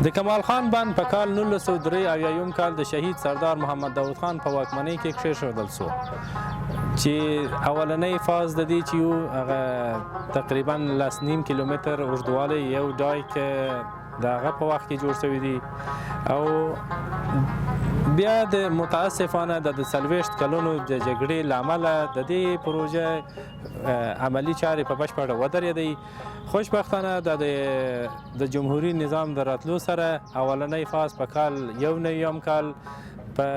د کمال خان بند په کال 1973 کال د شهید سردار محمد داود خان په واکمنۍ کې کښېښودل سو، چې اولنۍ فاز د دې چې یو هغه تقریبا 10.5 کیلومتر اوږدوالی یو dike د هغه په وخت کې جوړ شوی دی. او بیا د متاسفانه د 40 کلونو د جګړې له امله د دې پروژه عملي چارې په بشپړه ودرېدې. خوشبختانه د جمهوري نظام د راتلو سره اولنۍ فاز په کال 91 کال په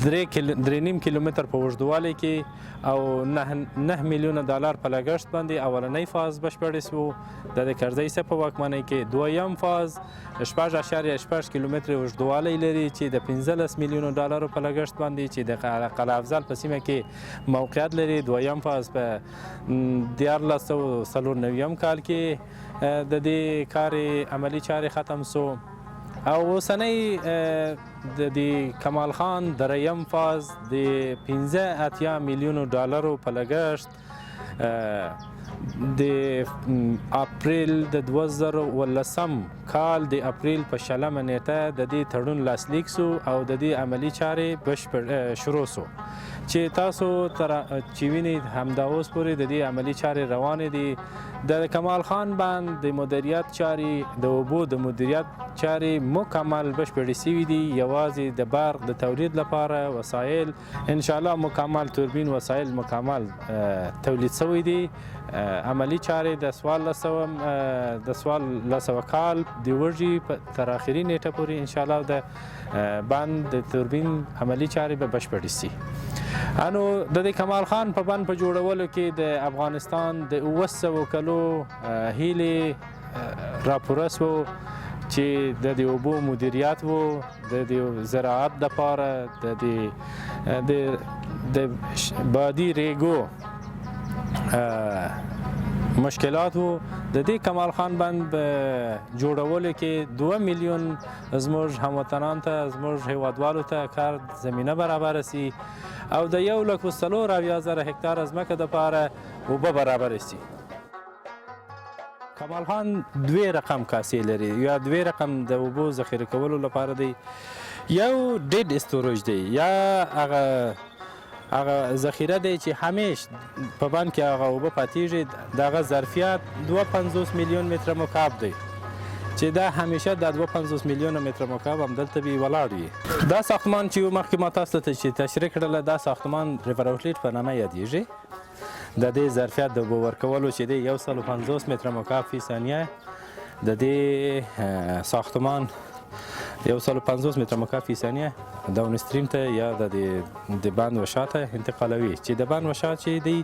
3.5 کیلومتر په اوږدوالي کې او 9 میلیونه ډالر په لګښت باندې اولنۍ فاز بشپړ سو د کرزی صاحب په واکمنۍ کې. دویم فاز 6.6 کیلومتر اوږدوالی لري چې د 15 میلیونو ډالرو په لګښت باندې چې د قلعه افضل په سیمه کې موقعیت لري، دویم فاز په 1394 کال کې د دې کار عملي چارې ختم سو. او اوسنۍ د دې کمال خان دریم فاز د 85 میلیونو ډالرو په لګښت د اپریل د 2019 کال د اپریل په 20 نیټه د دې تړون لاسلیک سو او د دې عملي چارې بشپړ شروع سو، چې تاسو تر چې وینئ همدا اوس پورې د دې عملي چارې روانې دي. د کمال خان بند د مدیریت چارې، د اوبو د مدیریت چارې مکمل بشپړې سوي دي. یوازې د برق د تولید لپاره وسایل انشاءالله مکمل توربین وسایل مکمل تولید سوي دي. عملي چارې د 1400 کال د وږي تر آخري نیټه پورې انشاءالله د بند د توربین عملي چارې به بشپړې سي. انو د دې کمال خان په بند په جوړولو کې د افغانستان د 700 کلو هیلې راپوره سو چې د دې اوبو مدیریت وو، د دې زراعت دپاره، د دې د بادي ریګو مشکلات وو. د دې کمال خان بند په جوړولو کې 2 میلیون زموږ هموطنان ته، زموږ هیوادوالو ته کار زمینه برابره سي او د 174,000 هکتاره ځمکه دپاره اوبه برابره سي. کمال خان دوې رقم کاسې لري یا دوې رقم د اوبو ذخیره کولو لپاره دی. یو dead storage دی یا هغه ذخیره دی چې همیش په بند کې هغه اوبه پاتېږي. دغه ظرفیت 52 میلیون متر مکعب دی چې دا همیشه دا 52 میلیون متر مکعب هم دلته به ولاړ وي. دا ساختمان چې مخکې ما تاسو ته چې تشریح کړله، دا ساختمان river outlet په نامه یادېږي. د دې ظرفیت د اوبو ورکولو چې دی 150 متر مکعب فی ثانیه، د دې ساختمان 150 متر مکعب فی ثانیه downstream ته یا د د بند وشا ته انتقالوي، چې د بند وشا چې دی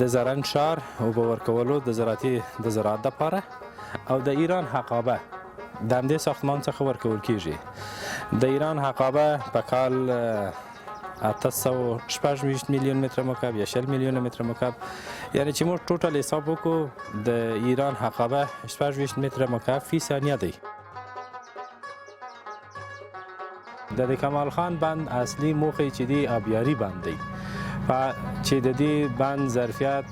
د زرنج ښار اوبه ورکولو د زراعتي د زراعت دپاره او د ایران حقابه د همدې ساختمان څخه ورکول کیږي. د ایران حقابه په کال 826 میلیون متر مکعب یا 20 میلیون متر مکعب، یعنی چې موږ total حساب وکړو د ایران حقابه 26 متر مکعب فی ثانیه دی. د کمال خان بند اصلي موخې چې دی آبیاري بند دی، چې د دې بند ظرفیت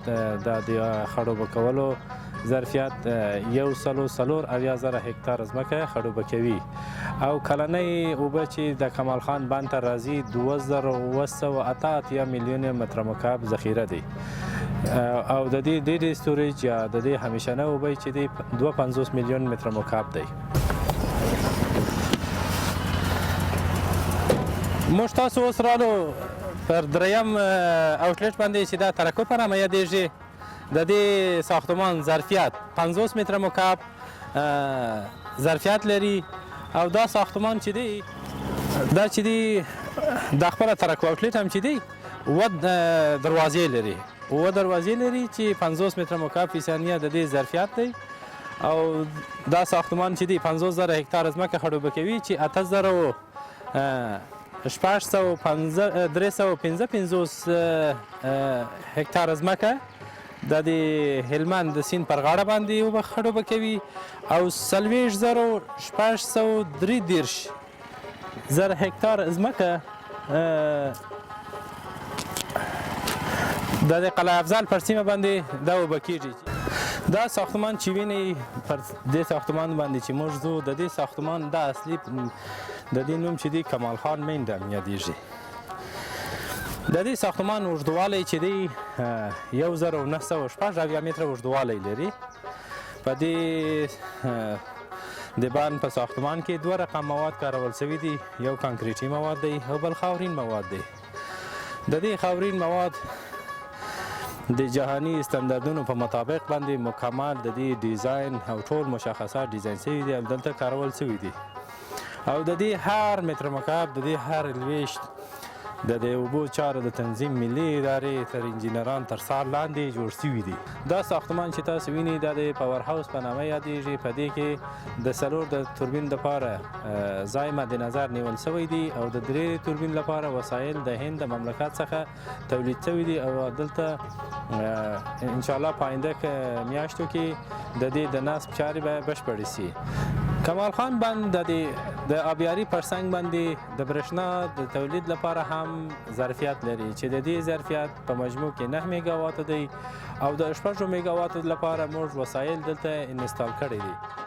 د خړوبه کولو ظرفیت 174,000 هکتار ځمکه خړوبه کوي او کلنۍ اوبه چې د کمال خان بند ته راځي 2788 میلیون متر مکعب ذخیره دی او د دې dead storage یا د دې همیشنه اوبه چې دی 52 میلیون متر مکعب دی. موږ تاسو اوس رالو پر دریم outlet باندې چې دا ترکو په نامه یادېږي. د دې ساختمان ظرفیت 50 متر مکعب ظرفیت لري او دا ساختمان چې دی دا چې دی دا خپله ترکو outlet هم چې دی اووه دروازې لري، اووه دروازې لري چې 50 متر مکعب فی ثانیه د دې ظرفیت دی او دا ساختمان چې دی 50,000 هکتار ځمکه خړوبه کوي چې اته زره و شپږ سوه پنځه درې سوه پنځه پنځوس هکتاره ځمکه د دې هلمند د سیند پر غاړه باندې اوبه خړوبه کوي او 40,633 هکتار ځمکه د دې قلعه افضل پر سیمه باندې دا اوبه کېږي. دا ساختمان چې وینئ، پر دې ساختمان باندې چې موږ ځو، د دې ساختمان دا اصلي د دې نوم چې دی کمال خان main dam یادېږي. د دې ساختمان اوږدوالی چې دی 1976 متره اوږدوالی لري. په دې د بند په ساختمان کې دوه رقم مواد کارول شوي دي، یو کانکریټي مواد دی او بل خاورین مواد دی. د دې خاورین مواد د جهاني استندردونو په مطابق باندې مکمل د دې ډیزاین او ټول مشخصات ډیزاین شوي دي او دلته کارول شوي دي. او د دې هر متر مکعب، د دې هر لویشت د دې اوبو چارو د تنظیم ملي ادارې تر انجینران تر څار لاندې جوړ شوي دي. دا ساختمان چې تاسو وینئ دا د power house په نامه یادېږي. په دې کې د څلور د توربین لپاره ځای مد نظر نیول شوی دی او د درې توربین لپاره وسایل د هند د مملکت څخه تولید شوي دي او دلته انشاءالله په آینده میاشتو کې د دې د نصب چارې به بشپړې شي. کمال خان بند د دې د آبیاري پر څنګ باندې د برېښنا د تولید لپاره هم ظرفیت لري چې د دې ظرفیت په مجموع کې 9 میګاوات دی او د 6 میګاواتو لپاره موږ وسایل دلته install کړي دي.